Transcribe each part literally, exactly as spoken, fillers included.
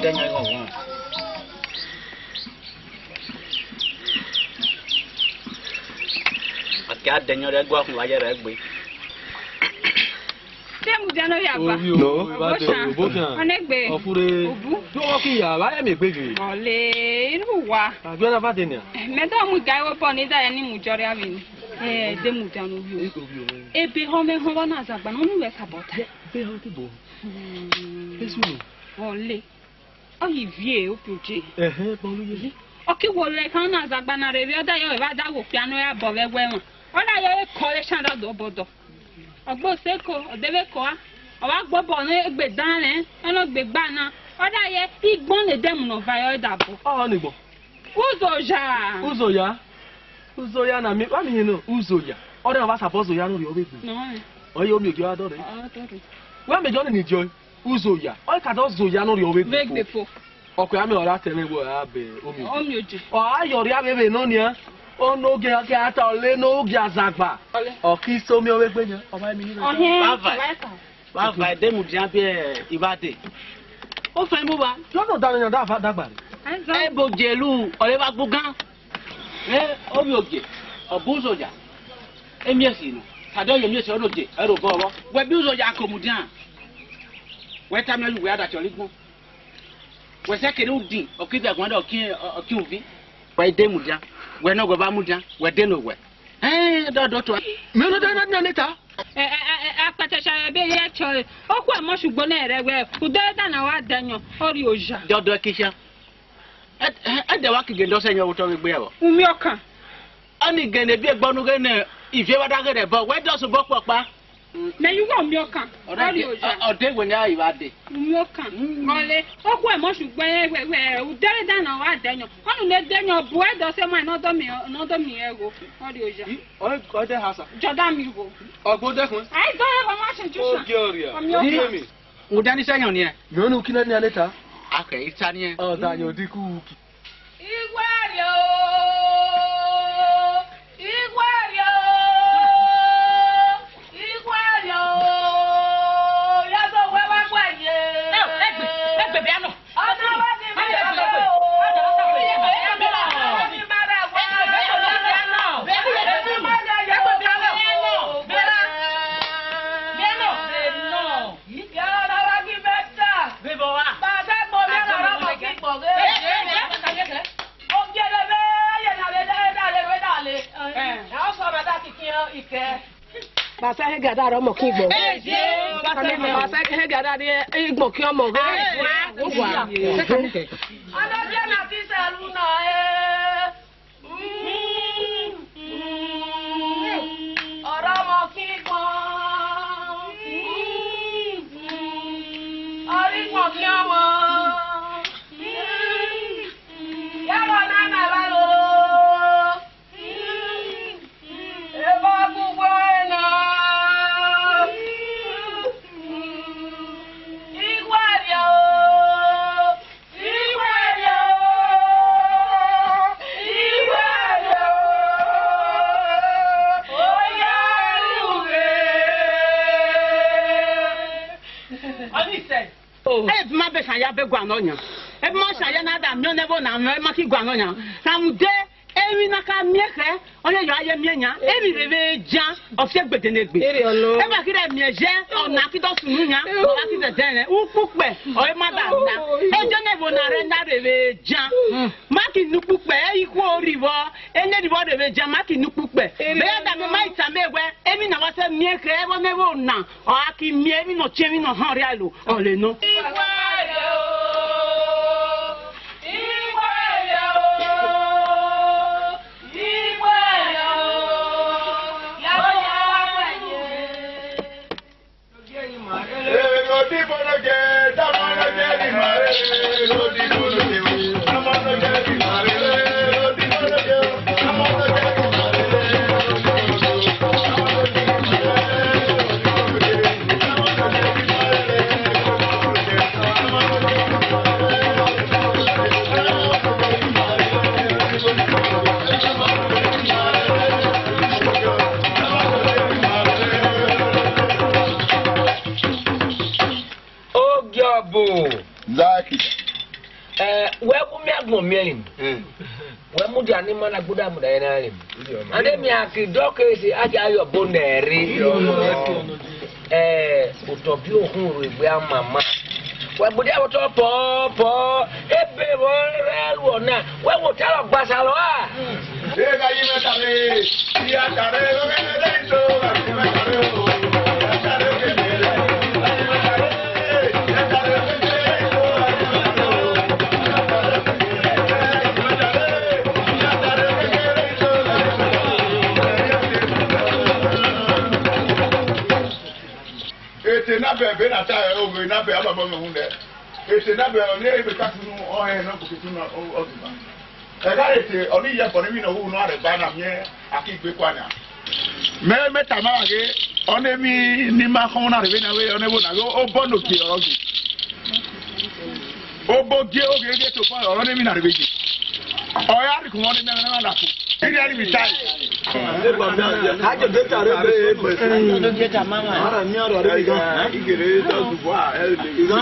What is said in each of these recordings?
Dẹyan ghọghọ. Akia dẹyan rẹ gua khun vba yẹrẹ gbe. Te mu dia no ya ba. Ovio, no. Obo sha. Obo sha. Ọnegbe. Ọfure. Obu. Yo wo ki ya, ba ye mi gbe gbe. Ole, inu wa. Agbe na ba de ni. Me do mu ga wo bo ni da ye ni mu jọ rẹ avbe ni. Eh, de mu dia no yo. Ovio. Ebe ho me ho wa na zagba no nu we ka bota. Be ho ti bo. Hmm. Esu ni. Ole. Ọ yi vie, okpioje. Ẹhẹn, bọlu ye. Ọ ki wo lẹ kan na zagba na rre vbe, ọ da yọ vbe a da wo okpia nọ ya bọ vbe ẹwẹ ẹmwa. Ọ da yọ ekọ re shan da do bọdọ. Ọ gbe oseko, ọ de vbe kọ a. Ọ vba gbe obọ ne egbe dan rẹ, ọ nọ gbe egba na. Ọ da ye igbọn ne edemu nọ va yọ da bọ. Ọ ni gbọn. Uzoya. Uzoya. Uzoya na mi, wa mi hin nọ, uzoya. Ọ rẹ ọ vba sabọ zoya nọ rriọ vbe egbe. Nọ. Ọ ye omi ogie wa dọ rre. Ọ dọ rre. Wa mi jọ ni ni jọ. Uzoya. Ọ ka dọ zoya nọ rriọ vbe egbe fo. Vbe egbe fo. Ọ kue amẹ ọ ra tẹ mwẹ wẹ ọ ra bẹ omi ogie. Omi ogie. Ọ ra yọ rria vbe vbe nọ nian. Ọ no gie ke a ta ọ le no gie azagba. Ọ le. Ọ ki so miẹn vbe egbe nian. Ọ ma mi ni vbe. Ọhẹn. Baba. Baba, ede mu dian biẹ ivba de. O fẹ mu ba. Yọ nọ da nian da va dagba rre. Ebo jelu, ọ le va gbugan. Ẹ, ovbi ogie, ọ bu uzoya. Emiẹsi nọ. Tadọ ye emiẹsi ọ no de, ẹro bọ vbọ. Wẹ bi uzoya ko mu dian. Wẹ tama yu wẹ a da tie ọre igbọn. Wẹ sẹ kere udin, ọ ki vẹ guan da ọ ki, ọ ki uvin. Wẹ de mu dian. Wẹ nọ wẹ vba mu dian. Wẹ de no wẹ. Ẹn, dọdọ to. Mẹ nọ da na na neta. Ẹ, ẹ, ẹ, ẹ, akpẹtẹ sha ebe ye tiọre. Okhuo ẹmọ sugbo nẹ rẹ wẹ. Udere da na wa dẹ yan. Ọ rri oya. Dọdọ kisha. Ẹ, ẹ, ẹdẹ wa ki gele ọsẹ yan otọ vbe egbe ẹvbo. Umiọkan. Ọni gele bi egbe ọnu ghe nẹ ivie wa da ghe rẹ ẹbọ, wẹ dọ sẹ obọ kpọkpa. Mẹ yu wẹ umiọkan. Ọ rri oya. Ọ, ọ de wẹ ne a i vba de. Umiọkan. Mm. Ọle, okhuo ẹmọ sugbo ẹ wẹ, wẹ, udere da na wa dẹ yan. Ọnu ne dẹ yan, bu ẹdẹ ọsẹ ma, ne ọ do mi, ne ọ do mi ẹgho. Ọ rri oya. I, ọ, ọ de ha sa. Jọ da mi gho. Ọgbo dẹkun. Ai do ẹgho ma ṣe ju sa. Ogie ọrria. Umiọkan. Ogie mi. Uda ni sẹ yan nian. Mẹ ọnu ki nọ nian neta. Akhẹ, ita nian. Ọ da yan odiku ki. Igwe rrio, igwe rrio, igwe rrio, ya do wẹ vba gua ye. Ẹ, egbe, egbe bia nọ. Ọna wa ni mi ya do. Ọna wa ni mi ya do. Bia nọ. Yara na wa ghi mẹ ta. Vivọ wa. Ba ghe gbo mẹ na ra mọ ki kpọ ghe. Ogie ne vbe ye na vbe da da le, vbe da le. Na ọ sọ ma da kiki ikẹ. Ba sa he ga da rọ mọ ki gbọ. Ba sa he ga da rọ mọ ki gbọ ki ọmọ ghe. Wa, wa. Ana bia na ti sẹ lu na e. Ọ̀rọ̀ ọmọ kí gbọ́n. Orí gbọ́n kí ọmọ. Yàrá náà nà bá lò. Ebo gbogbo ẹ̀ náà. Igwe rrio, igwe rrio, igwe rrio, oya ughe. Ọnise. Ebi ma be shan ya be gua nọ yan. Ebi ma shan ya na da miẹn nẹ vbo na mẹ ma ki gua nọ yan. Na mu de. Emwi na ka miẹn khẹ, ọ ye yọ a ye miẹn yan, emwi rre vbe jan, ọ fi egbede ne gbe. Ere ọlọ. Eva ghi rẹ miẹn yẹ, ọna ki dọ sunu yan, ọ gha ki zẹdẹ rẹn, ukpukpẹ, ọ re ma da na. Eje ne vbo na rre na rre vbe jan. Ma ki ne ukpukpẹ, ẹ i khuo rri vbọ, ene rri vbọ rre vbe jan, ma ki ne ukpukpẹ. Ere ọlọ. Be ya da mẹ ma i tama wẹ, emwi na wa sẹ miẹn khẹ, ẹvbo ne vbo na, ọ gha ki miẹn emwi nọ chiẹn emwi nọ họn rria lo, ọ le nọ. Ogiọbo. Zaki. Eh, wẹ gu mia gbọn miẹn rin. Wẹ mudia ni ma na gbuda muda yẹn na rin. Ande mia ki dọ kese, a dia yọ bo nẹ re. Eh, otọ bi ohun ro egbe amama. Wẹ gbudia otọ pọ, pọ, ebe vọ rẹ luọ na. Wẹ wo ta lọ gbasa lọ a. Ete na bẹ, bẹ na ta, oghe na bẹ, ababọ mẹ hu nẹ. Ete na bẹ, ọni ebe ka tunu, ọhẹn nọ, ko ke tunu, ọ, ọ, ọ, Ẹgha rete, ọni ye fọ ne mhi ne ọ wu nọ arẹba na miẹn, a ki gbe kua nia. Mẹ, mẹ tama ghe, ọni emwi ni ma khọn na rre vbe na vbe, ọni ẹvbo na ghe, obọ ne ogie ọrọ ghe. Obọ gie ogheghe tobọ ọrọ ne emwi na rre vbe ye. Ọ ya rhie ikun ọni mẹ na na ko. Iri ẹri vita yi. A je de ta rre vbe, e, bẹsẹ. Ara mi ara rre vbe gan. Igere da zubua, e, le.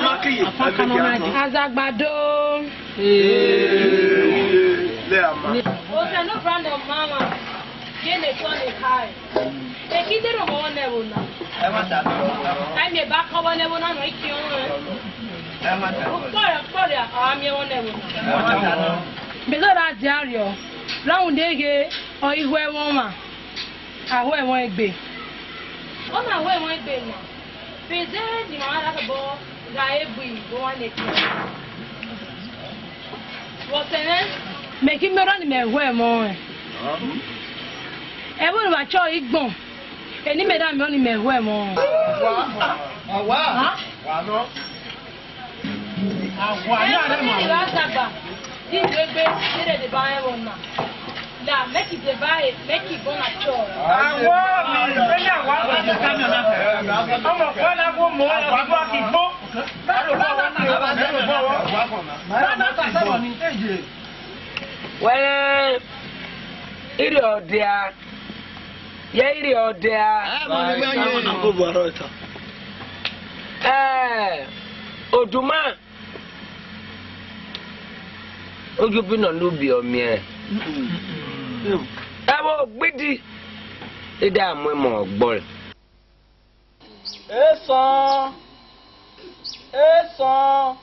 Azagba do. Ote no brand of mama. Ye ne ko ne kai. E ki de ro mo ne wo na. Ai mi ba ko wo ne wo na no iki o. Ko ya, ko ya, a mi wo ne wo na. Be so that there yo. Round de ge o ihwe won ma. Ahwe won egbe. Ọ na hwe won egbe na. Fede ni mama da tobọ gha egbe igbo wa neke. Vbọsẹ nẹ? Mẹ ki mẹ rọ ni mẹ hue ẹmwẹ ọnrẹn. Ẹvbo ne wa chọ igbọn, eni mẹ da miẹn ọni mẹ hue ẹmwẹ ọnrẹn. Wa, wa, wa nọ. Ẹmwẹ ni ra dagba, di degbe, di re deba ẹvbo na. La, make it divide, make it go na church. Awa mi, eni awa mi, ọmọ kọ na wo mo, ọmọ kọ ki gbo. Wẹrẹ, iri ọdia, ye iri ọdia. Ẹ, Oduma. Ojubi nọ ne ubi ọ miẹn. Ẹvbo gbidi, I da mu ẹmwẹ ọgbọe. Esọn, esọn.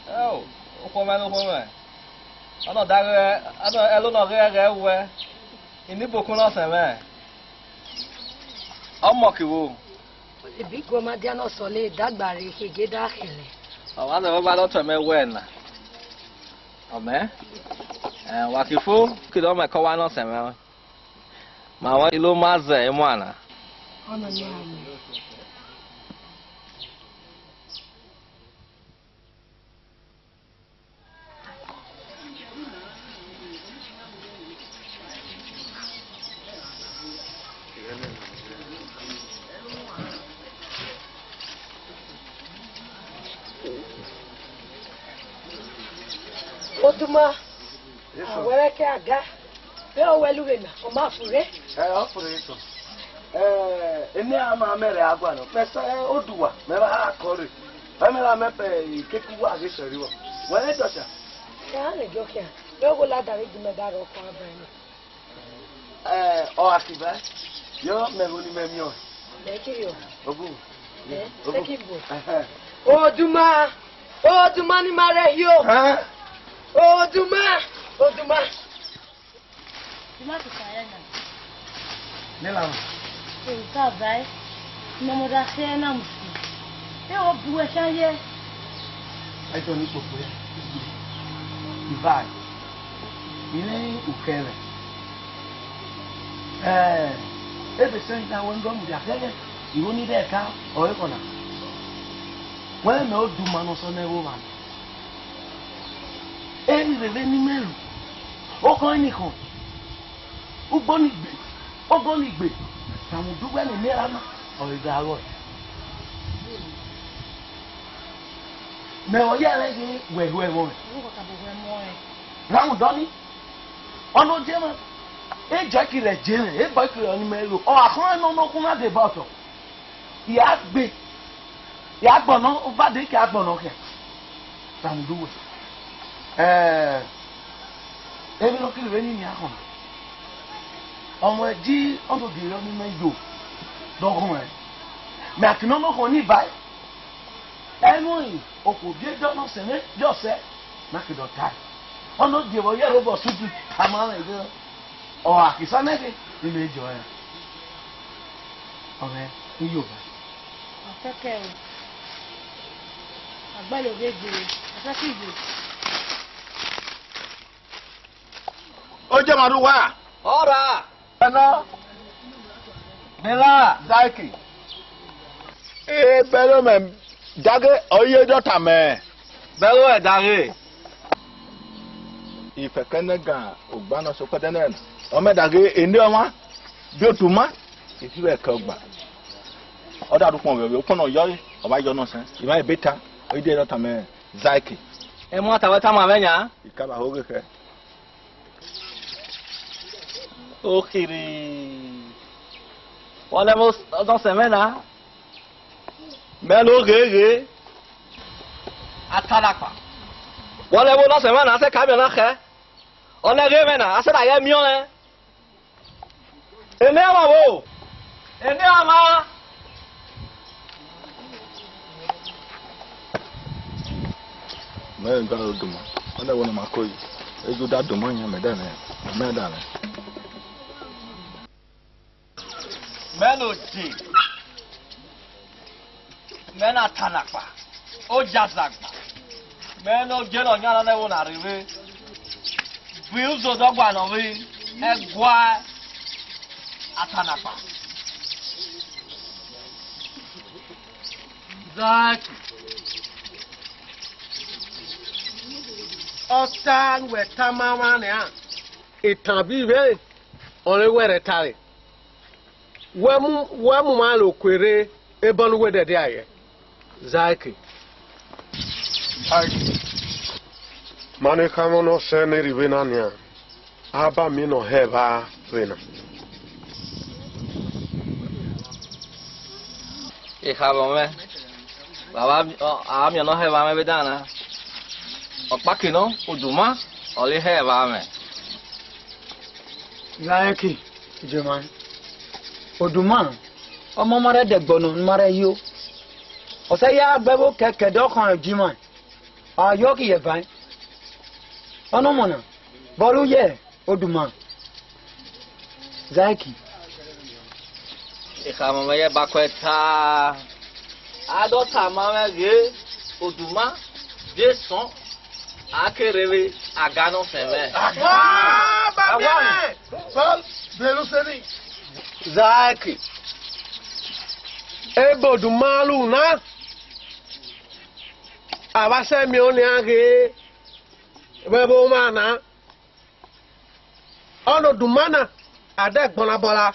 Ẹo, ukhọmwẹ ne ukhọmwẹ. Ọ nọ da ghẹ, ọ nọ ẹlo nọ ghẹ ghẹ wẹ. Ini bokun nọ sẹ mwẹ. Ọmọ ke wo. Ebi guọma dia nọ sọle dagba re khege da khẹlẹ. Ọmwa nọ ba dọ tọ mẹ wẹ na. Ọmẹ. Ẹ, wa ke fo, ke dọ mẹ kọ wa nọ sẹ mwẹ. Ma wẹ ilo ma zẹ emwa na. Ọnọ ni a mẹ. Oduma, awẹrẹ ke aga, vbe owẹ lughe na, ọ ma fure. Ẹ, ọ fure tọ. Ẹ, eni ama mẹ rẹ agua nọ, mẹ sẹ oduwa, mẹ vba kọre. Ẹ mẹ la mẹ pẹ ikeku wa ghe sẹrriọ. Wẹ ne dọcha. Ẹ, a lẹ jọ khian. Vbe ogho lada vbe gu mẹ da rhọ kua ba ẹmwẹ. Ẹ, ọ gha ki ba. Yọ, mẹ vbe ni mẹ miẹn ọẹn. Mẹ ki yọ. Ogu. Ẹ, ogu. Mẹ ki bu. Ẹhẹn. Oduma. Oduma ni ma rẹ hio. Hẹn? Oduma. Oduma. Ima tuta ya na. Nela. E uta vai. Imomo da se na musi. E o bu e shan ye. Ai to ni popo ya. Ivai. Ile ukele. Eh, ebe se na wengo mu ya kele. Iwo ni de ka o e kona. Wẹ mẹ Oduma nọ sẹ ne vbo mwa. Eni veve ni mẹ ru. Okọn eni khọn. Ugbo ni gbe. Ogo ni gbe. Samudu wẹ ne mẹ ra na. Ọ gha rọ. Mẹ ọ ya rẹ ghe wẹ ru ẹvbo. Ramu dọni. Ọnọ jẹ mwa. E jẹ ki rẹ jẹ rẹ. E bọ ki rẹ ni mẹ ru. Ọ akhọn nọ nọ kun na de bọtọ. Ya gbe. Ya gbọnọ, uva de ke a gbọnọ khe. Ramudu wẹ. Eh, emwi nọ kiri vbe ni nia khọn. Ọmọ ẹji, ọ do die yọ ni mẹ yo. Dọ ghọn ẹ. Mẹ a ki nọ nọ khọn ni va. Ẹnu okhuo biẹ dọ nọ sẹ mwẹ, yọ sẹ. Na ke dọ tae. Ọ nọ die vbọ yẹ ro vbọ su di. A ma mwẹ ghe. Ọ a ki sa nẹ ghe, ni mẹ jọ ẹ. Ọ mwẹ, I yo va. Afẹkẹ o. Agbẹlẹ ovie gbe. Afẹkẹ igbe. Oje ma ru wa. Ọra. Ẹnọ. Bela. Zaki. E bẹlo mẹ daghe, ọ ye dọta mẹ. Bẹlo ẹ daghe. Ifẹkẹ nẹ gan ogba nọ so kpẹdẹ nẹ. Ọ mẹ daghe ene ọmwa, bi otu ma, ifi vbe ẹkẹ ogba. Ọ da ru ukpọn vbe ovbi, ukpọn nọ yọre, ọ wa yọ nọ sẹ. I ma ebe ta, ọ ye dọta mẹ Zaki. Emu ata wẹ tama mwẹ yan. Ikaba ho ghe khẹ. Okhiri. Wọlẹ vbe nọ sẹ mwẹ na. Mẹ lo gheghe. Atalakpa. Wọlẹ vbe nọ sẹ mwẹ na, a sẹ ka miẹn na khẹ. Ọnẹ ghe mwẹ na, a sẹ na ghẹ miẹn ọnrẹn. Ene ọmwa vbo? Ene ọmwa. Mẹ gha ro duma. Ọnẹ vbe nọ ma ko yi. Eju da duma yan mẹ da nẹ. Mẹ da nẹ. Mẹ no je, mẹ na tanakpa, oja zagba, mẹ no je nọ yan nọ nẹ vbo na rre vwe, vwi uzo dọgba nọ vwe, ẹgua atanakpa. Zaki. Ọta wẹ tama mwa nian. Etan bi vbe ọnre wẹ rẹ tare. Wẹ mu, wẹ mu ma lo kuerre, ebọ ne uwẹ dẹdẹ a yẹ. Zaki. Mane khamọ nọ sẹ ne rhivbe na nian, a ba miẹn nọ hẹ evba vbe na. Ekhaẹmwẹ mwẹ, baba, a miẹn nọ hẹ evba mwẹ vbe dan na. Ọkpaki nọ, oduma, ọ re hẹ evba mwẹ. Zaki, Jemai. Oduma, ọmọ ma rẹ dẹgbọ nọ, ne ma rẹ yo. Ọ sẹ ya gbe ẹvbo kẹkẹ dọ khọn Jemai. A yọ ki ye vain. Ọnọmọ na, vbe ọ ru ye, Oduma. Zaki. Ekhaẹmwẹ mwẹ ye ba kuẹ ta. A do tama mwẹ ghe, Oduma, de sọn, a ke rre vbe aga nọ sẹ mwẹ. Wa, ba miẹn! Ba, belu seni. Zaki. Ebe Oduma lu na. A vba sẹ miẹn ọnian ghe, vbe ẹvbo mwa na. Ọnoduma na, a de gbọnabọ la.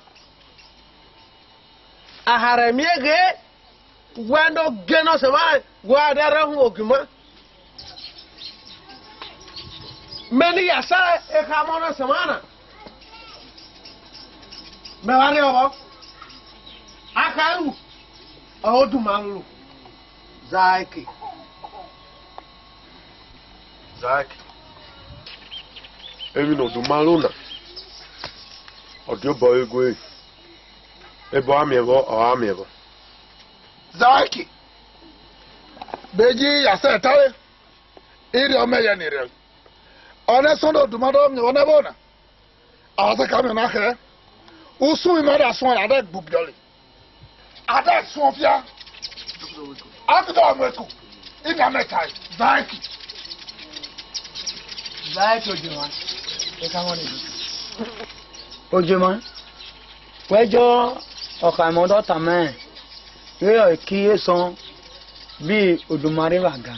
A ha rẹ miẹn ghe, wẹ ne ogie nọ sẹ mwa, wẹ a de rre uhunmwu ogie mwa. Mẹ ne ya sẹ ekhaẹmwẹ nọ sẹ mwa na. Mẹ wa rrie ọvbọ. A kha ru, ọ Oduma lu. Zaki. Zaki. Emwi ne Oduma lu na, ọ die obọ ẹre gue. Ebe ọ gha miẹn vbọ, ọ gha miẹn vbọ. Zaki. Beji ya sẹ tare, irriọ mẹ yẹ ne irriọ. Ọnẹ sọn ne Oduma do miẹn vbọ nẹ vbo na. A wa sẹ ka miẹn na khẹ. Usun ima da suẹn, a de gbe ubiọle. A da suẹn fia. A ki do mu eku. Ina mẹ tae. Zaki. Zaki Ojema. E ka mọ ni. Ojema. Wẹ jọ ọkhaẹmwẹ dọ tama ẹn. Vbe ọ ki esọn bi Oduma rre vbe aga.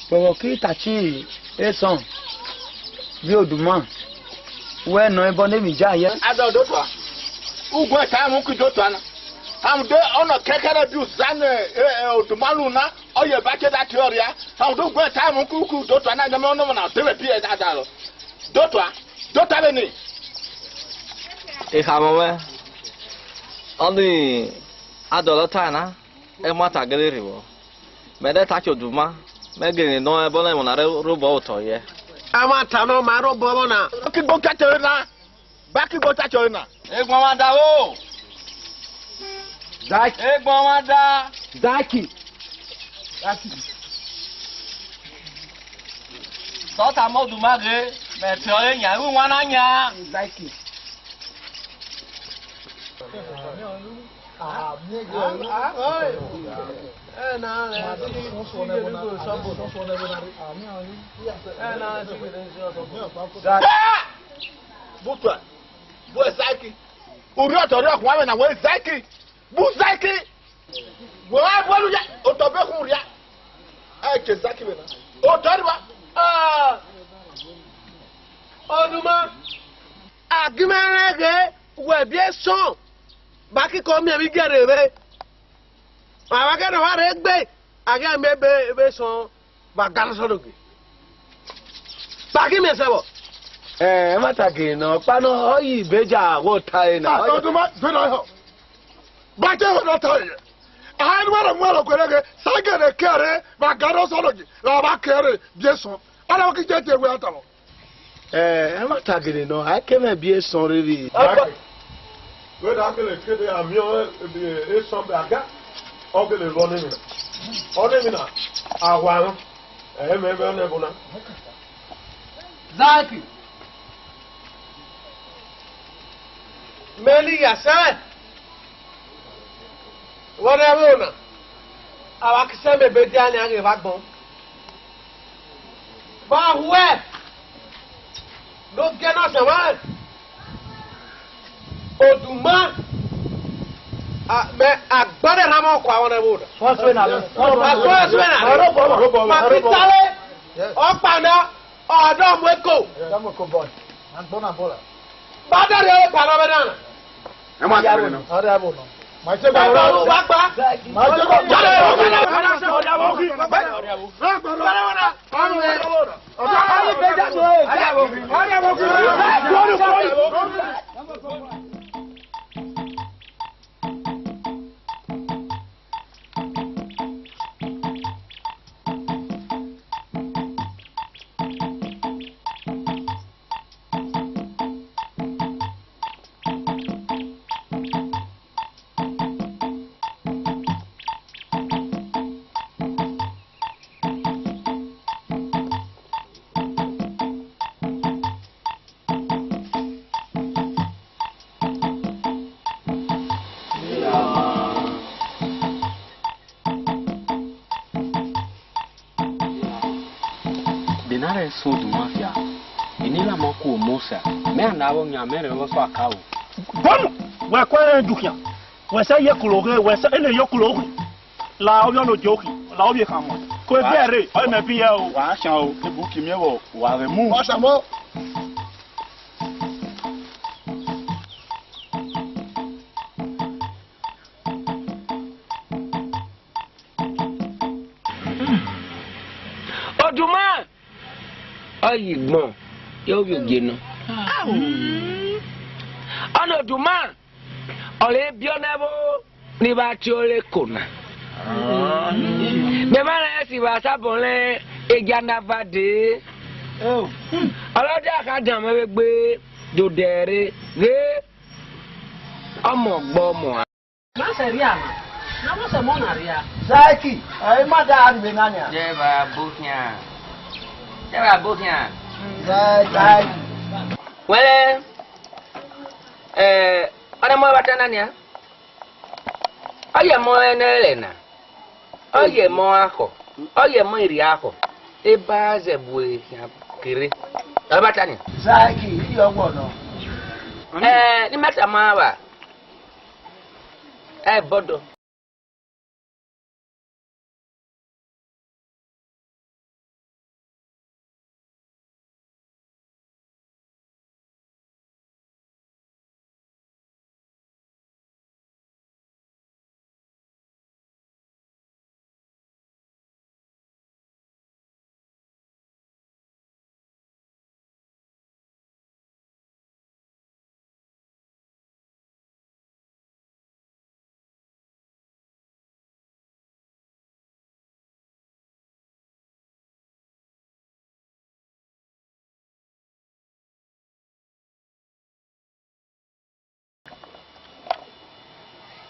Wẹ vbe ọ ki ta ci esọn bi Oduma, wẹ nọ ẹbọ ne emwi ja yẹ. Ada Odotua, uguẹ ta mu ki Odotua na. Amude ọnọ kẹkẹrẹ bi uza ne, e, e, Oduma lu na, ọ ye ba ke da tie ọria. Amude uguẹ ta mu ki, ki Odotua na, nyọmẹ ọnọmọ na, ọ te vbe biẹ da, da lọ. Odotua, Odotua vbene. Ekhaẹmwẹ mwẹ, ọni a dọlọ ta na, Ẹmwata gele rre vbọ. Mẹ de ta ke Oduma, mẹ gele nọ ẹbọ na ẹmwẹ na rre robọ otọ yẹ. Ẹmwata nọ ma robọ vbọ na. Ki gbo kẹtẹ na. Ba ki gbo ta ke na. Egbọn mwa da o. Zaki. Egbọn mwa da. Zaki. Zaki. Sọta mọ Oduma ghe, mẹ te ọre yan, iwu wan na yan. Zaki. Butua, bu Zaki. Uri otọ rẹ ọkhuan mwẹ na wẹ Zaki. Bu Zaki. Wẹ wa bu elu ya, otọ be khun ria. Ẹ ke Zaki vbe na. Otọ rua. Ah. Oduma. A gi mwẹ rẹn ghe, wẹ biẹ sọn. Ba kiko miẹn vbe igere vbe. Avbe aghẹ ne ọ wa rre egbe, a ghi miẹn ebe, ebe sọn vbe agarọsọ nogie. Kpa ghi miẹn sẹ vbọ? Ẹ, ẹmwata gele nọ, ọkpa nọ, ọ yi Ibeja vbe ota ẹre na. Ah, Oduma, do na họ. Ba te họ na ta ẹre. A ha ne uwa rẹ mu ẹre guẹrẹ ghe, sa gele kẹre vbe agarọsọ nogie, ra vba kẹre biẹ sọn. Ọ na ki je te wẹ a ta vbọ. Eh, ẹmwata gele nọ, a ke mwẹ biẹ sọn rere. Wẹ da kele kede amiọn esọn bẹ aga, ọ gele ru ọnẹmwi na. Ọnẹmwi na, a wa rọn, ẹ mẹ vbe ọnẹ ẹvbo na. Zaki. Mẹ ni ya sẹ. Vbe ọnẹ ẹvbo na, a wa ki sẹ mẹ ebe dia ni a ghe vbe agbọn. Vbe a huẹ, ne ọ gie na sẹ mwẹ, Oduma, a, mẹ agbọn ne erhan mwẹ ọkua vbe ọnẹ ẹvbo na. Fọsue na, fọsue na. Agbọn ẹsue na. Fọsue na. Ma ki tale, ọkpa na, ọ dọ mu eko. Dọ mu eko bọọlu. Agbọn na bọọlu. Ba da rhie ore kpa na vbe na. Ẹ ma tẹ̀lé nọ. Ọrẹ abo nọ. Ma ṣe gbàgbọ́. Ẹ bá wà pa. Ma ṣe gbàgbọ́. De na rẹ sọn Oduma fia, eni la ma ku Omosa, mẹ a na vbe ọyan, mẹ rẹn vbe ọsọ aka o. Bọnu, wẹ kue rẹn dukhian, wẹ sẹ ye kuro ghe, wẹ sẹ ene yo kuro ghe. La ovbi ọnọjo okhi, la ovbi ekhanmọ. Ko ebe ẹre, ọ mẹ bi yẹ o. Wa shan o, ebu ki miẹn vbọ, wa ghẹ mu. Wa shan mọ. Oduma, ọ yi gbọn, yẹ ovbi ogie nọ. Ọna Oduma, ọre biẹ ọnẹ ẹvbo ni vba tie ore ko na. Mẹ ma rẹn si vbe asabọ rẹn egia na va dee. Ọre ọ dia kha dan mwẹ vbe egbe, do dẹ ẹre ghe, ọmọ gbe ọmọ a. Ma sẹ ria na, na vbọ sẹ mọ na ria. Zaki, ẹ ma da a rhie na nia. Jẹ vba bo khian. Jẹ vba bo khian. Zaki. Wẹrẹ, ẹ, ọna mọ vba ta na nia. Ọ ye mọ ẹnẹ rẹ na. Ọ ye mọ akhọ. Ọ ye mọ erriọ akhọ. Eba zẹ bu e khian kere. Ọ vba ta nia. Zaki, iyọ wọ nọ. Ẹ, ne ima tama vba. Ẹ bọdọ.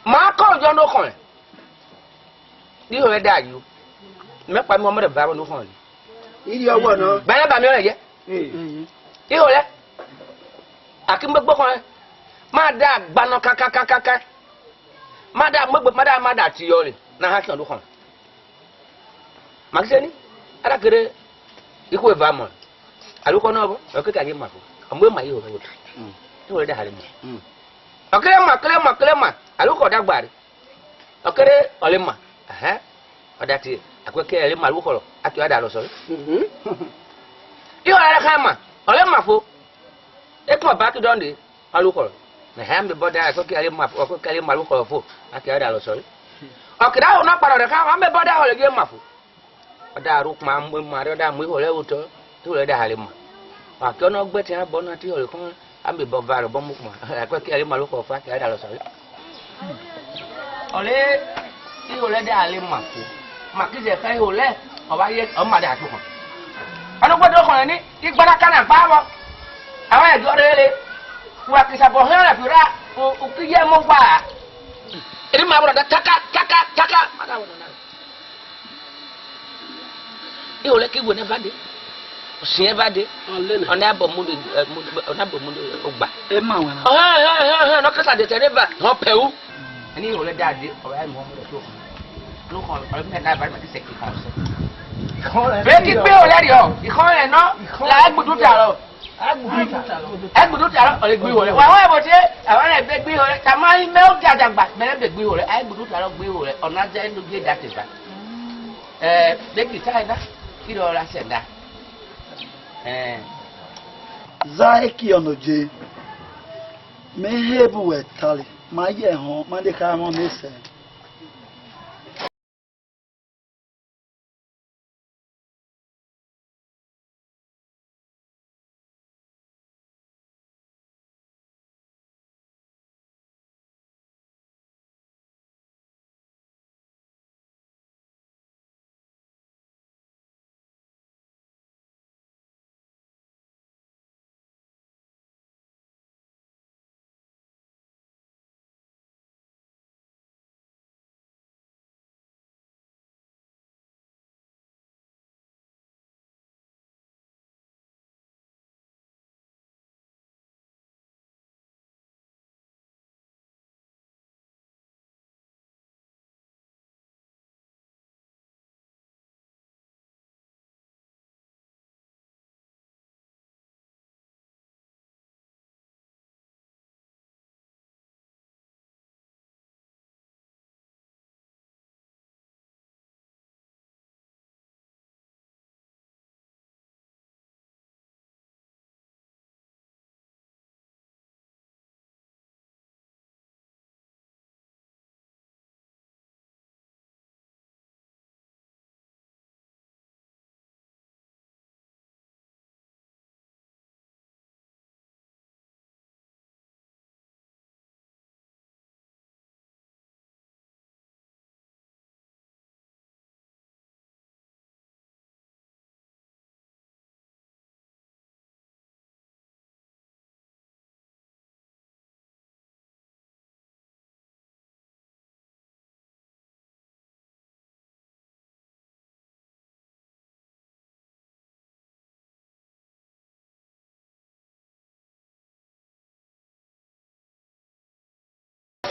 Ma kọ yọ ne okhọn. Ihọlẹ da yo. Mẹ kpa mi ọmọ rẹ ba vbọ ne okhọn. Iri ọwọ nọ. Bẹrẹ ba mi ọrẹ yẹ. Ee. Ihọlẹ. Aki mu egbe okhọn. Ma da gba nọ kakakakaka. Ma da mu egbe, ma da, ma da ti yọ re. Na ha khian ne okhọn. Ma ki sẹ ni, a da kere ikhuo eva mọ. Alukhọ nọ vbọ, ọ keke a ye ma fo. Ọ mu ema ye ihọlẹ vbe otọ. Mm. Ihọlẹ da hale ma. Mm. Ọ kere ma, kere ma, kere ma. Alukhọ da gba re. Ọ kere ọ le ma. Ẹhẹn. Ọ da tie, a kue ke ẹre ma alukhọ, a ki wa da lọ sọre. Mhm. Ihọlẹ rẹ khama, ọ le ma fo. Ekun ọba ki dọnde, alukhọ. Ẹhẹn, a mẹ bọ da, a kue ke ẹre ma, a kue ke ẹre ma alukhọ fo, a ki wa da lọ sọre. Ọ kere aro na kparọ rẹ khama, a mẹ bọ da họle ye ma fo. Ọ da ru ukpọn, a mu ema rre, ọ da mu ihọlẹ vbe otọ, ihọlẹ da hale ma. Wa ke ọ nọ gbe ẹtin abọ na te ihọlẹ khọn, a mẹ bọ va rẹ obọ mu ukpọn, a kue ke ẹre ma alukhọ fo, a ki wa da lọ sọre. Ọre ihọlẹ da hale ma fo, ma ki zẹ kha ihọlẹ, ọ vba ye, ọ ma da tu khọn. Ọ nọ gbe do khọn ni, igbana ka na gba vbọ. Avbe ẹdẹ ọre re, wa ki sabọ hẹn ọrẹn fi ra, u, u ki ye mu wa. Eni ma vbọ na da taka, taka, taka. Ihọlẹ ke wẹ ne ẹvade. Ọsiẹn ẹvade. Ọlẹ nẹ. Ọ na bọ mu de, ẹ, mu de, ọ na bọ mu de, ogba. Ema wẹ na. Ọhẹn, ọhẹn, ọhẹn, ọhẹn, nọ kẹsa de tẹrẹ eva. Họn pẹ u. Ẹni ihọlẹ da de, ọ ya mu ọmọ rẹ to. Ló kàn, ọ̀rẹ́ mi náà bá mi ti sẹ̀kì kan sọ. Bẹ́ẹ̀ ti pé o lẹ́rìí ọ, ìkan rẹ̀ náà, là á gbùdú tà lọ. Ẹ gbùdú tà lọ, ọ̀rẹ́ gbé wọlé. Wà wọ́n ẹ̀ bọ̀ ṣe, àwọn ẹ̀ bẹ gbé wọlé. Tàmá yín mẹ́ ó di àdàgbà, mẹ́rẹ́ bẹ gbé wọlé. Ẹ gbùdú tà lọ gbé wọlé. Ọ̀nà jẹ́ inú gé dàtẹ̀ bá. Ẹ, bẹ́ẹ̀ kì í sáyẹn dá, kí lọ ra sẹ̀ dá. Ẹ. Za eki ọ̀nà je, mẹ he bu wẹ tale, ma yẹ họn, ma de ka mọ mẹ sẹ.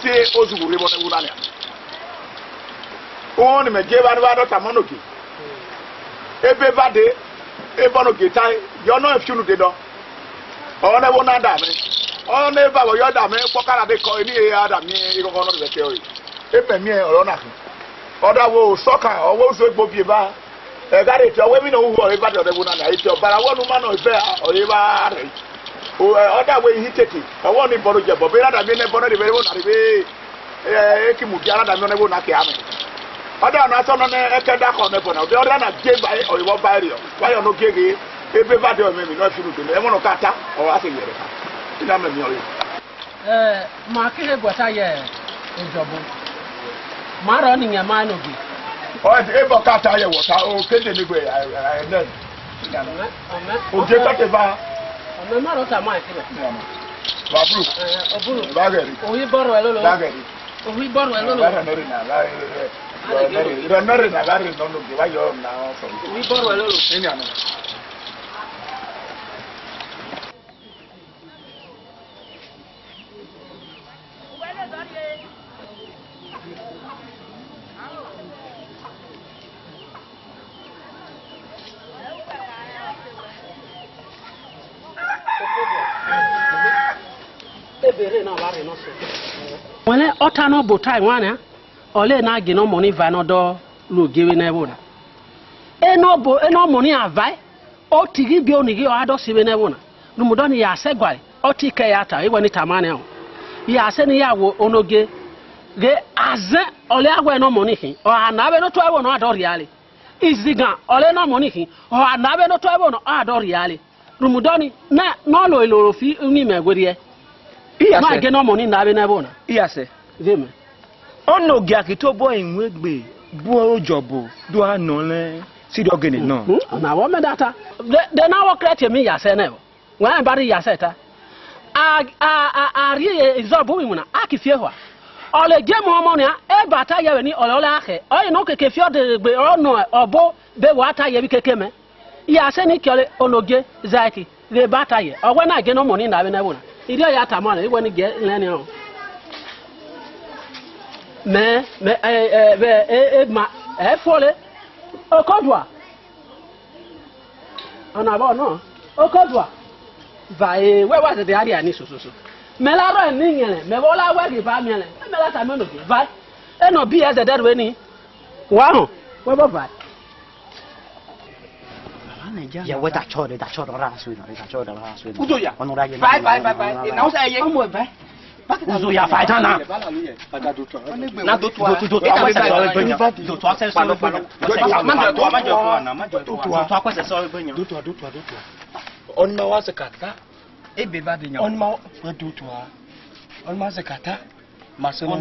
Te ozughu rre vbọ nẹ ẹvbo na nian. Uhunmwu ne imẹ je evba ne u wa dọ tama ọnọke. Ebe eva dee, ebe ọnọke tae, yọ nọ fiunu dee dọ. Ọ nẹ ẹvbo na da mẹ. Ọ nẹ eva vbe ọ yọ da mẹ, kpọkara de kọ, eni e a da miẹn eghọghọ nọ rre vbe ẹkẹ ọre. Emẹ miẹn ọre ọna khin. Ọ da wẹ osọkan, ọ wẹ uzo egbe ovie eva. Ẹgha rhe te, ọ wẹ emwi ne ọ hu ọre eva dee ọre ẹvbo na nian, rhe te, ọbara wẹ ọnuma nọ eva ọre eva rhẹe. O, ẹ, ọ da wẹ ihi tete, ọ wẹ ọni bọrọ jẹ bọ, be ra da miẹn nẹ ẹbọ nẹ rre vbe ẹvbo na rre vbe, ẹ, eki mudia ra da miẹn ọnẹ ẹvbo na ke amẹ. Ọ da na sọ nọ nẹ ẹkẹ da khọ nẹ ẹbọ na, ọ da na je ba, ọ, ọ ba rriọ, wa yọ nọ gieghe, ebe eva dee ọ mẹ emwi nọ fiunu dee, ẹmwẹ nọ ka ta, ọ a sẹ yẹrẹ kha. Ina mẹ miẹn ọre. Eh, ma keghe guata ye ojọbo. Ma rọ ni yan ma nọ gbe. Ọ, ebe ọ ka ta ye wọta, o, kede ne gbe, eh, eh, eh, ne. Amen, amen. O je ka te ba. Amen, ma rọ ta ma eke. Wa bru. Eh, o bru. Ba gẹri. O yi bọrọ ẹ lolo. Ba gẹri. Ohu ibọrọ ẹlolo. Rẹ nọre na, rẹ nọre na, rẹ nọre na, rẹ nọre na, rẹ nọre na. Ohu ibọrọ ẹlolo. Enia nọ. Wẹlẹ ọta nọ bota iwan na, ọle na gie nọ mọ ni va nọ dọ ru ogie vbe nẹ vbo na. Enọ bo, enọ mọ ni a vae, otighi biẹ onighi ọ gha dọ si vbe nẹ vbo na. Rhunmwuda ọni ya sẹ gualẹ, ọ ti kẹ ya ta, iwẹ ni tama nẹ ọ. Ya sẹ ne ya wo onogie, ghe azẹn, ọle a wẹ nọ mọ ni khin, ọ gha na vbe ne otọ ẹvbo na ọ gha dọ rhia le. Izigan, ọle nọ mọ ni khin, ọ gha na vbe ne otọ ẹvbo na ọ gha dọ rhia le. Rhunmwuda ọni, na, nọ lo iloro fi ni mẹ werriẹ. Iya sẹ. Ma gie nọ mọ ni na vbe nẹ vbo na. Iya sẹ. Vbe mẹ. Ọnọ gia ke tobọ iwin egbe bu ojọbo do a nọ lẹ si do gene nọ. Hmm, ọna vbọ mẹ da ta. De, de na wọ krẹ tie mi ya sẹ nẹ o. Wẹ ba rri ya sẹ ta. A, a, a, a rrie izọ bu iwinna, a ki fi ehua. Ọ le gie mu ọmọ nia, eba ta ye vbe ni ọlẹ ọlẹ a khẹ. Ọ ye ne ọ keke fi ọdegbe ọ nọ ọbo be wa ta ye vbe keke mẹ. Ya sẹ ni kiọle onogie Zaki ghe ba ta ye. Ọ wẹ na gie nọ mọ ni na vbe nẹ vbo na. Irriọ ya tama nẹ, iwẹ ni gie lẹ ni ọ. Mẹ, mẹ, ẹ, ẹ, vbe, e, e, ma, ẹ fo le. Okodua. Ọna vbọ nọ. Okodua. Va e, wẹ wa zẹdẹ a rria ni sososo. Mẹ la rrọọ ni yẹnrẹn, mẹ vbe ọ la wẹ ghi va miẹnrẹn. Mẹ la tama nẹ ogie, va. Enọ bi ẹ zẹdẹ ru eni. Wa họn, wẹ vbọ va. Yẹ wẹ da chọ re, da chọ re, ra sue nọ, da chọ re, ra sue nọ. Uzo ya. Ọnu ra ye. Vai, vai, vai, vai. Na usa ye. Ọmọ ẹ vai. Uzo ya, vai, da na. Na do tua. Do tua, do tua, do tua, do tua, do tua, do tua, do tua, do tua. Ọni ma wa se kata. Ebe ba de nya. Ọni ma wa do tua. Ọni ma se kata. Ma se no.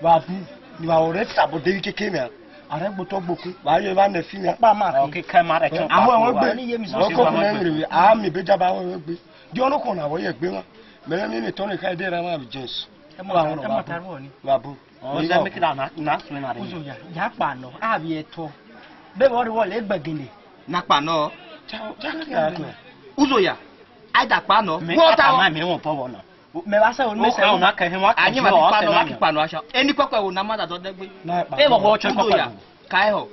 Wa bu, ni wa ore ta bo de keke na. Are gbo to gbo ku. Wa ye ba ne fi na pa ma. O ke ke ma re chọn. Aho won gbe. Ni ye mi so. Ko ko na mi re. A mi be ja ba won gbe. Di ono ko na wo ye gbe won. Mẹ ni ni tọ ni kha de ra ma bi Jesu. Ẹ mọ, ẹ mọ ta ru ọ ni. Wa bu. Ọ zẹ mi kida na, na sue na re. Uzo ya, ya kpa nọ, a vbiẹ tọ. Bẹbẹ ọ rre wọlẹ egbẹgele. Na kpa nọ. Ja, ja ki a tọ. Uzo ya, a da kpa nọ. Wọ ta ma mi won pọ wọ na. Mẹ vba sẹ o, mẹ sẹ o. Ayé ma ti kpa nọ, a ki kpa nọ aṣa. Eni kọkọ ẹvbo na ma da dọdẹ gbe. E vbọ wọ ọchẹ kọkọ ẹvbo. Ka ẹ họ.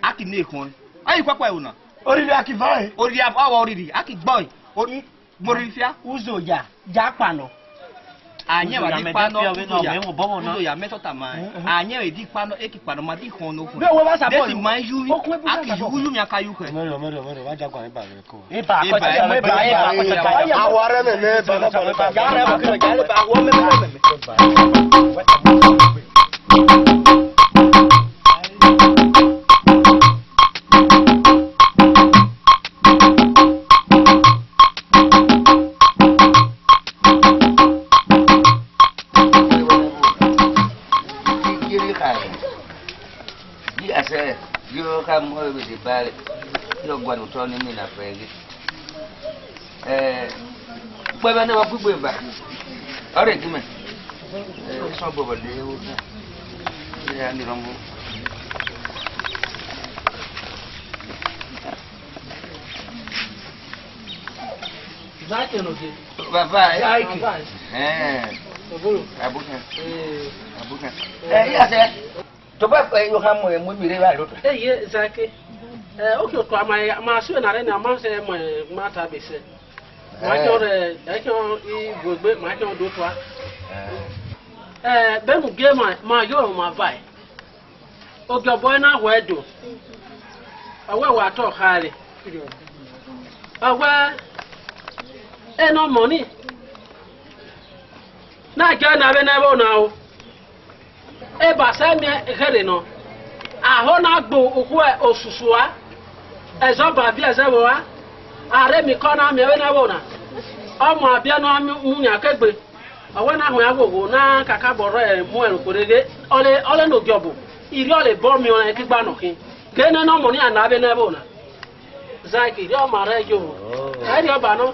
A ki ne ekhọn. Ayi kọkọ ẹvbo na. Oriri a ki vọre. Oriri a vọre, oriri a ki gbọe. Ori Mo rhirhi fia. Uzo ya, ja kpa nọ. Anyẹ wa di kpa nọ, uzo ya, uzo ya, mẹ sọ tama. Anyẹ wa di kpa nọ, e ki kpa nọ, ma di khọn nọ. Be wo ba sa bọ. Desi ma yu, a ki yu, yu mi a ka yu khẹ. Mẹrẹ, mẹrẹ, mẹrẹ, wa ja gua eba rẹ ko. Eba, eba, eba, eba. Awa rẹ mẹ, mẹ, ba, ba, ba, ba. Ya rẹ mo kiro, ya le ba, wo mẹ, mẹ, mẹ, mẹ. Ikiri khae. Di asẹ, yo kha mu ẹvbo de ba rre, yo guan otọ ni mina fẹghe. Eh, ukpẹ mẹ ne wa gbigbe ba. Ọ rre gi mẹ. Eh, sọn bọbọ le wo ta. Eh, ani rọmọ. Zaki no de. Baba, eh. Zaki. Eh. Obolo. Abuka. Eh. Abuka. Eh, iya sẹ. To ba, eh, yo ha mo, eh, mo mi re ba lo to. Eh, ye, Zaki. Eh, okay, to ama, ama su na re na, ama se mo, eh, ma ta be se. Ma jo re, eh, jo i gbegbe, ma jo do to a. Eh. Eh, be mu ge ma, ma yo ma vai. Ogiọbọ na wẹ do. Ọ wẹ wa tọ khare. Ọ wẹ enọ mọ ni. Na jẹ na vbe nẹ vbo na o. Eba sẹ miẹn khere nọ. Aho na gbe ukhuẹ osusu a. Ẹzọ ba viẹ ẹzẹ vbo a. A rre emikọ na miẹn vbe nẹ vbo na. Ọmọ abiẹnọ a mu yan kegbe. Ọ wẹ na huẹn aghogho na kakabọ rre mu ẹre okhuo rre ghe, ọle, ọle ne ogiọbo, irhiọ le bọ miẹn ọnrẹn kigba nọ khin. Ghe nene ọmọ ni a na vbe nẹ vbo na. Zaki, rhie ọma rre yo. Ẹ rhie ọba nọ.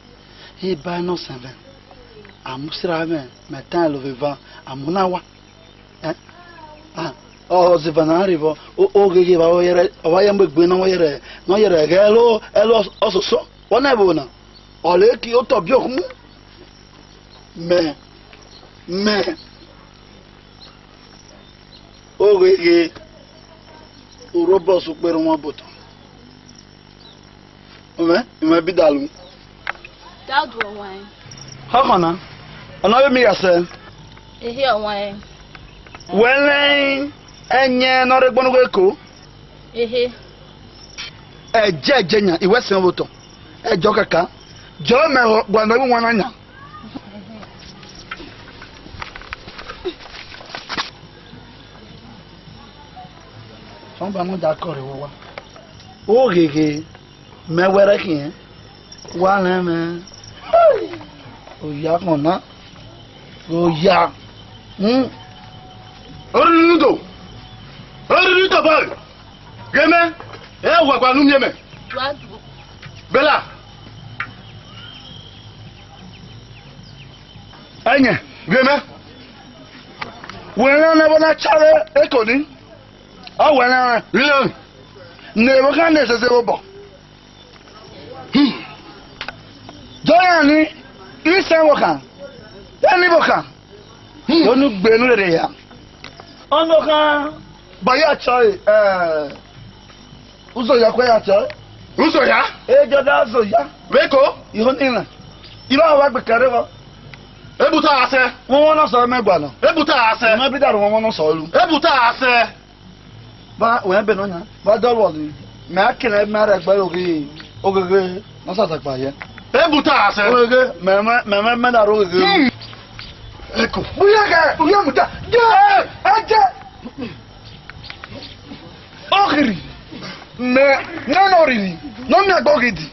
Iba nọ sẹn mwẹ, a mu sra mwẹ, mẹ tan ẹlẹ ovbe eva, a mu na wa. Eh? Ah, ọ, ọ zeva na rre vbọ, o, ogheghe vbe ọ yẹrẹ, ọ wa ye mu egbe ne ọ yẹrẹ, ne ọ yẹrẹ ghẹ ẹlẹ, ẹlẹ ọsoso, wọ na ẹvbo na, ọ lẹ ki otọ biẹ okhumu. Mẹ, mẹ, ogheghe, urobọ sẹ ukperẹ wan botọ. Ọmọ, imẹ bi dalu. Dadu ọwaẹn. Họkọna, ọna vbe mi ya sẹ. Ehe ọwaẹn. Wẹ lẹ ẹyẹn ne ọ rre ẹgbọn ugho Eko. Ehe. Ẹjẹ ẹjẹ yan, I wẹ sẹ ọ vbe otọ. Ẹjọ kaka. Jọ mẹ họ, gualọ ẹvbo wan na yan. Sọmba nọ da kọre vbe owa. Ogheghe, mẹ wẹ rẹ khian. Wa lẹ mwẹ. Oya kọn na. Oya. Hmm. Oriri do. Oriri do boy. Ghe mẹ. Ẹ wa gba nu miẹn mẹ. Bella. Ẹyẹn, ghe mẹ. Wẹ rẹn ne ẹvbo na cha vbe Eko ni. Ọ wẹ rẹn rẹn. Rilẹ. Ne ẹvbo khan ne ẹsẹse vbe obọ. Hmm. Jọyan ni, isẹn vbokhan, eni vbokhan, hmm, onu gbe enu rere ya. Ọnọkhan, ba ya chọ, eh, Uzoya kue ya chọ. Uzoya? E jọ da Uzoya. Vbeko? Iho ni na. Iba wa gbe kare vbọ. Ebuta asẹ. Wọn wọn nọ sọ mẹ gba nọ. Ebuta asẹ. Mẹ bi da ru wọn wọn nọ sọ lu. Ebuta asẹ. Ba, wẹ be nọ yan. Ba dọ wọ ni. Mẹ a kẹnẹ mẹ a rẹ gbe oghi, ogheghe, nọ sa sa gba yẹ. Ebuta asẹ. Ogheghe, mẹ, mẹ, mẹ, mẹ, mẹ da ro ogheghe. Hmm. Eko. Uya gẹ, uya muta. Gẹ, ẹ jẹ. Oghiri. Mẹ, nọ nọ riri. Nọ mẹ agbọ gidi.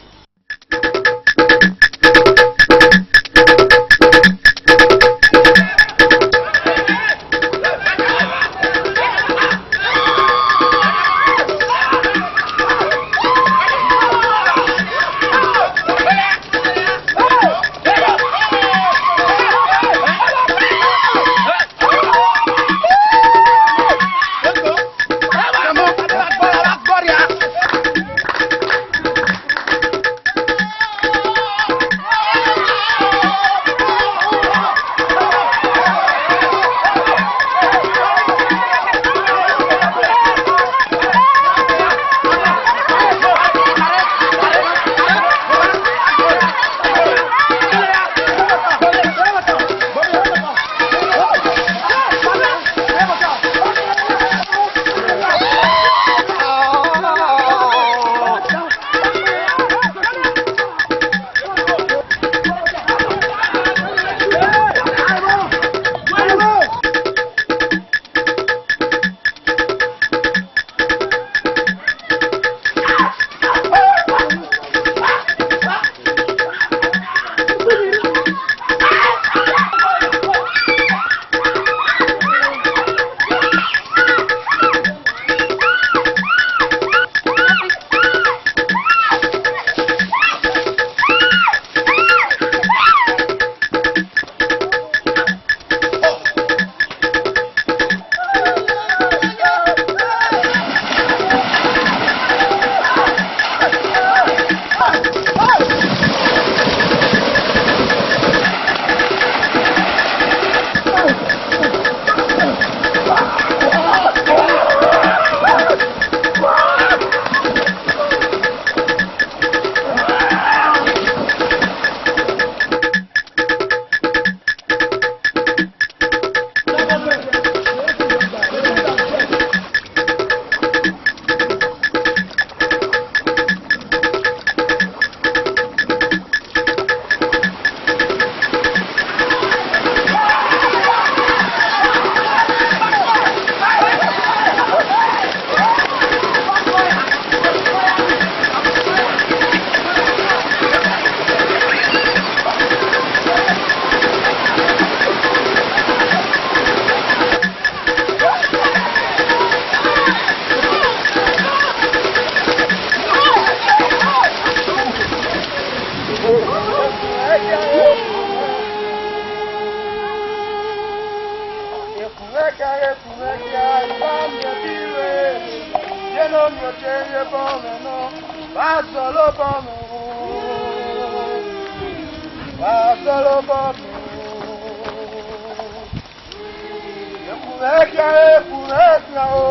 Ekhuvẹkhia, ekhuvẹkhia o.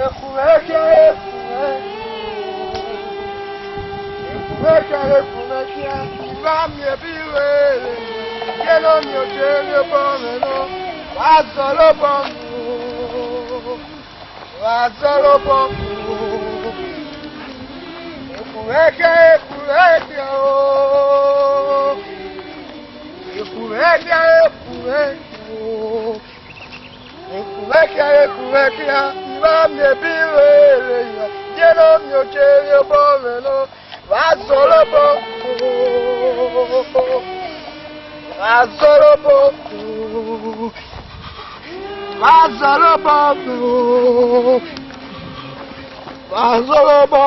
Ekhuvẹkhia, ekhuvẹ. Ekhuvẹkhia, ekhuvẹkhia. Iva miẹn ebi ruẹ. Ye ne ọ miẹn oje vbe obọ mwẹ nọ. Wa zọlọ obọ mwẹ o. Wa zọlọ obọ mwẹ o. Ekhuvẹkhia, ekhuvẹkhia o. Ekhuvẹkhia, ekhuvẹkhia o. Ekhuvẹkhia, ekhuvẹkhia, iva miẹn ebi ruẹ, ye ne ọ miẹn oje vbe obọ mwẹ nọ. Wa zọlọ obọ, wa zọlọ obọ, wa zọlọ obọ, wa zọlọ obọ.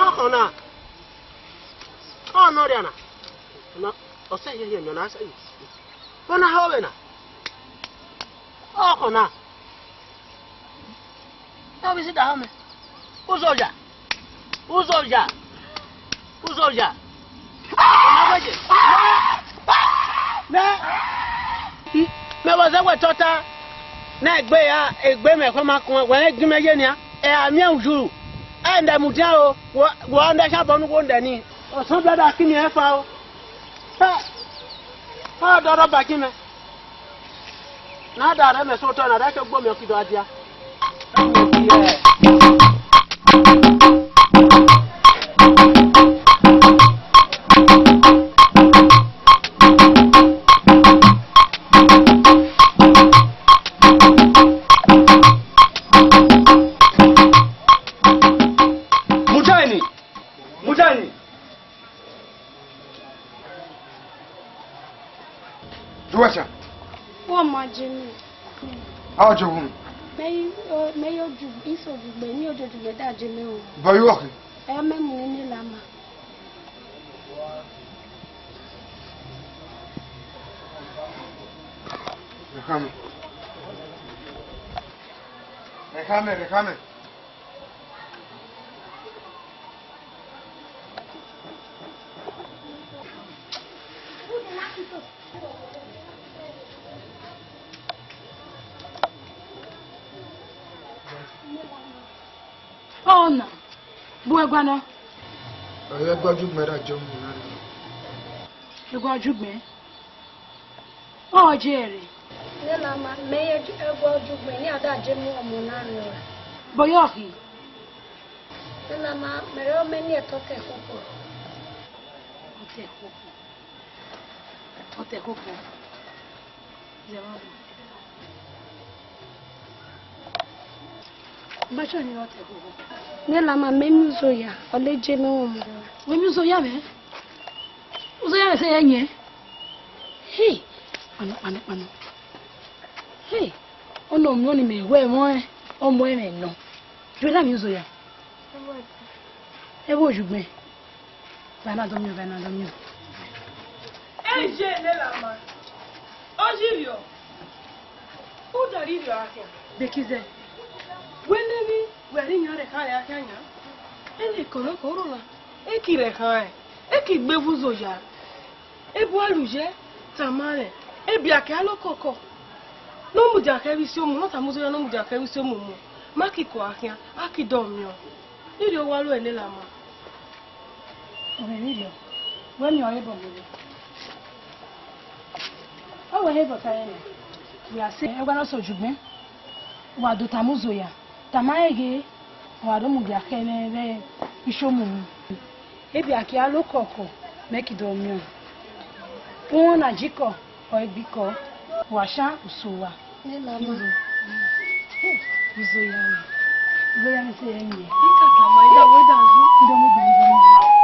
Ọkhọ na, ọ nọ rria na, ọ sẹ hiehie miẹn na, ọ na ha ọvbe na. Ọkhọ na. Ọ vbe si da họn mẹ. Uzoya. Uzoya. Uzoya. Mẹ vbe zẹ wẹ tota. Na egbe ya, egbe mẹ khẹ ma kuan, wẹ ghi mẹ ye nia. Ẹ a miẹn uyu. Ẹ ndẹ mudian o. Wẹ ndẹ shabọ nu wo ndẹ ni. Ọsan blada ki miẹn fa o. Ẹ, ọ dọdọ ba ki mẹ. Na da rẹ mẹ sẹ otọ na, rẹ ke gbo mẹ ọkido adia. Mujani! Mujani! Juwẹcha. Wọ ma je mẹ. A ọ je wu mẹ. Mẹ yi, o, mẹ yo ju, iso ju gbẹ, ni o je ju gbẹ da je mẹ o. Bọ yi wọ khin. Ẹ mẹ mu ni la ma. Rẹkhan mẹ. Rẹkhan mẹ, rẹkhan mẹ. Ọna, bu ẹgua nọ. Ọ ye ẹgua ojugbe ra je ọmọ na rre. Ẹgua ojugbe? Ọ je rre. Nena ma, mẹ ye ẹgua ojugbe, ne a da je mu ọmọ na rre ra. Bọyọ khin. Nena ma, mẹ rẹ ọmẹ ni ẹtọ tẹ khokho. Ọ tẹ khokho. Ọ tẹ khokho. Zẹ mwa mwa. Mba chọ ni ọ tẹ khokho. Nena ma, mẹ miẹn uzoya, ọ le je mẹ ọmọ. Wẹ miẹn uzoya mẹ? Uzoya mẹ sẹ yẹ yẹn. Hey, kpanọ, kpanọ, kpanọ. Hey, ọna miẹn ọni mẹ wẹ ẹmwẹ ọmọ ẹmwẹ nọ. Ju na miẹn uzoya. Ẹ vbo ojugbe. Vbe a na dọ miẹn, vbe a na dọ miẹn. Ẹ ye ne la ma. Ọ yi vbiọ. U da rhie vbiọ akhian. Bekize. Wẹ nẹ emwi, wẹ rhie yan rre khan rẹ akhian yan. Ene kọnọkọ rrọọ na, e ki rre khan ẹn, e ki gbe vbe uzoya. Ebu a lu ye, tama rẹn, ebiakẹ a lọ kọkọ. Ne ọ mudia khẹ vbe isi omu, ne ọ tama uzoya ne ọ mudia khẹ vbe isi omu mu. Ma ki kua khian, a ki dọ miẹn. Irhi owa ru ẹre ne la ma. Ọmọ emwi rriọ, wẹ miẹn ọre bọ mẹ rre. He bota ye, ya se, e wa no so jugbe. Wa do tama Uzoya. Tama eghe, wa do mudia khe ne vbe ishomu. Ebi a ki a lo koko, mẹ ki do miẹn. Uwon na jiko, ọ i gbiko, wa shan uso wa. Ẹ mama. Izo. Izo ya. Izo ya ni se ye ni. Ika ka ma, ida we da zu. Ida we da zu.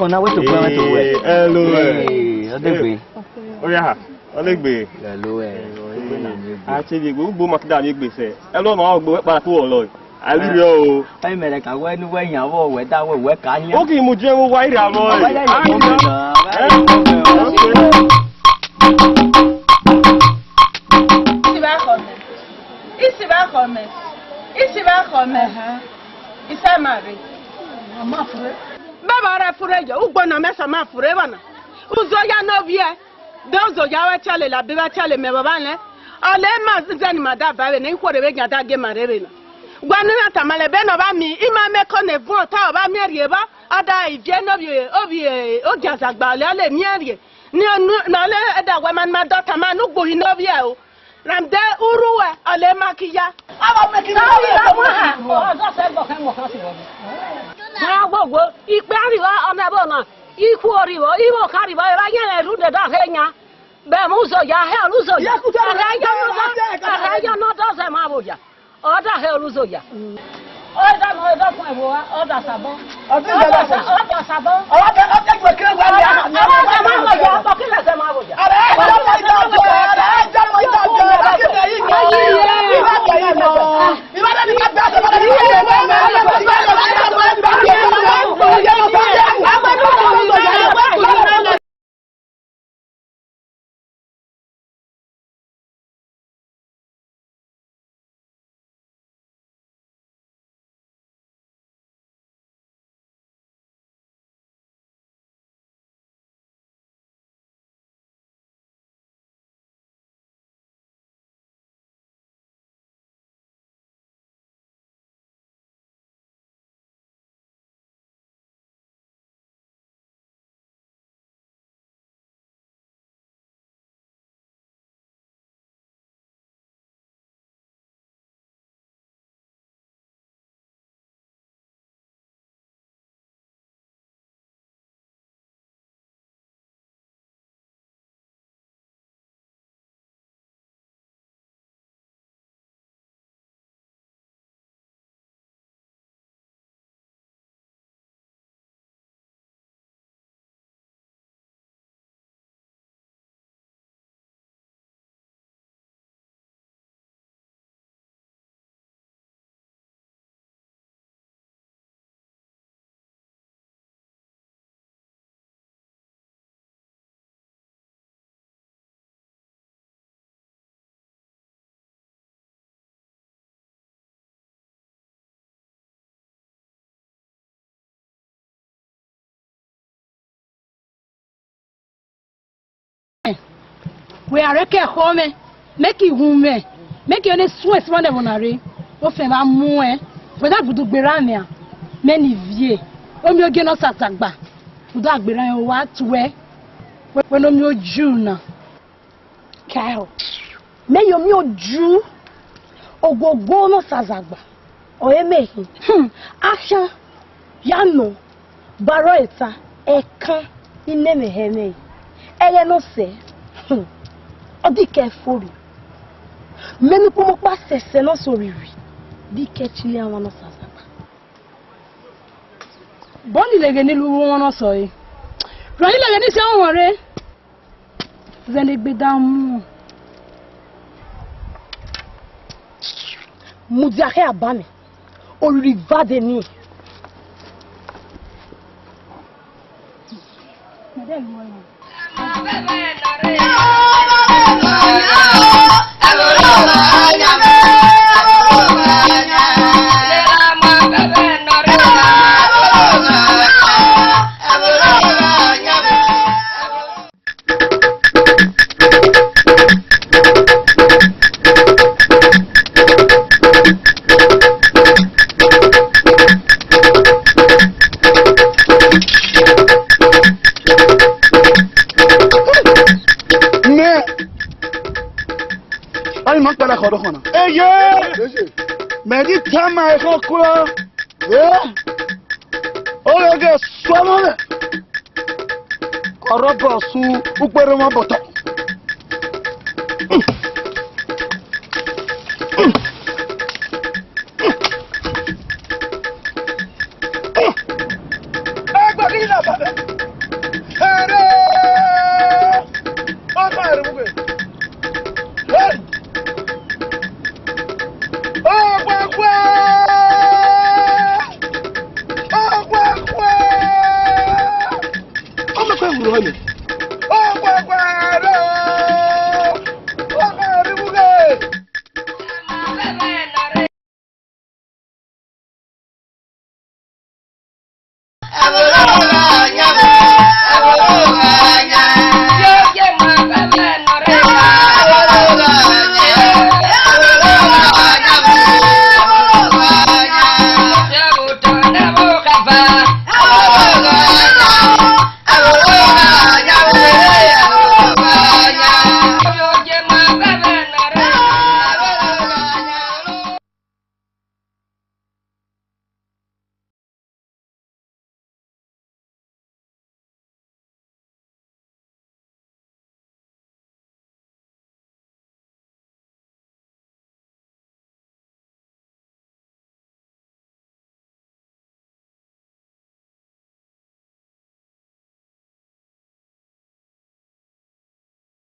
Ona we to gbe, we to gbe. Eh, hello, eh. Eh, odegbe. Oya, odegbe. Hello, eh. A che bi gbe, ugbo ma ki da bi gbe se. Hello, ma ogbo pa ku olo. Alivio o. Ai mere ka we nu we yan wo we da we we ka yan. O ki mu je wo wa ira mo. Wa ira mo. Isi ba kho me. Isi ba kho me. Isi ba kho me. Isa ma re. Ama fure. Be ba re fure yo. Ugbo na me sa ma fure ba na. Uzo ya no vie. De uzo ya wa chale la be ba chale me baba ne. Ale ma zani ma da ba we ne ko re be nya da ge ma re be na. Gwa nu ya ta ma le be no ba mi, ima me ko ne vu ota o ba mi rie ba, ada ivie no bi, o bi, o gi azagba le, ale mi rie. Ni onu, na le eda we man ma dota ma nu gbo hi no bi o. Ram de uru we, ale ma ki ya. Aba me ki na ya. Odo se gbo khan mo khan si bo. Na gbogbo, ipe ari wa ona bo na. Ikhu ori bo, ibo khari bo, era yen eru de da he nya. Be mu uzo ya, he ru uzo ya. Ye ku to ara ya no da, ara ya no da ze ma bo ya. Oda he ru uzo ya. Oda mo, oda fun ewo, oda sabo. Oda sabo. Oda sabo. Oda, oda gbe kire gbe ya. Oda ma bo ya, ko kile se ma bo ya. Ara, oda ma da to, ara, oda ma da to, ara, kile yi. Iba da ni ka gba se, iba da ni ka gba se. Wẹ a rẹkẹ khọ mwẹ, mẹ ki hu mwẹ, mẹ ki ne suẹn suẹn nẹ vbọ na rre, ofẹn vba muẹn, wẹ da gudu gberra mwẹ a, mẹ ni viẹ, omiẹn ogie nọ sasa gba, gudu a gberra mwẹ, wa tuẹ, wẹ ne omiẹn oju na. Kaẹhọ, mẹ ye omiẹn oju, ogogo nọ sasa gba, ọre mẹ hin. Hmm, akhan ya nọ, barọ eta, ẹkan, inẹmwẹ hẹ mwẹ, ẹghẹ nọ sẹ, hmm, ọ dikẹ fori. Mẹ ne ukpomọkpa sẹsẹ nọ so rhirhi, dikẹ chile amwa nọ sasa gba. Bọ ni leghe ni lu wọn nọ sọ re. Rọ ni leghe ni se wọn re. Zẹn egbe da mu. Mudia khe aba mẹ, oriri vade ni. Mẹ, ayi ma kpala kọdọ kan na. Eye! Mẹ di tama ẹkọ kura. Ye! Oye ke sọmọ mẹ. Ọrọbọ sun ukpere wọn bọtọ.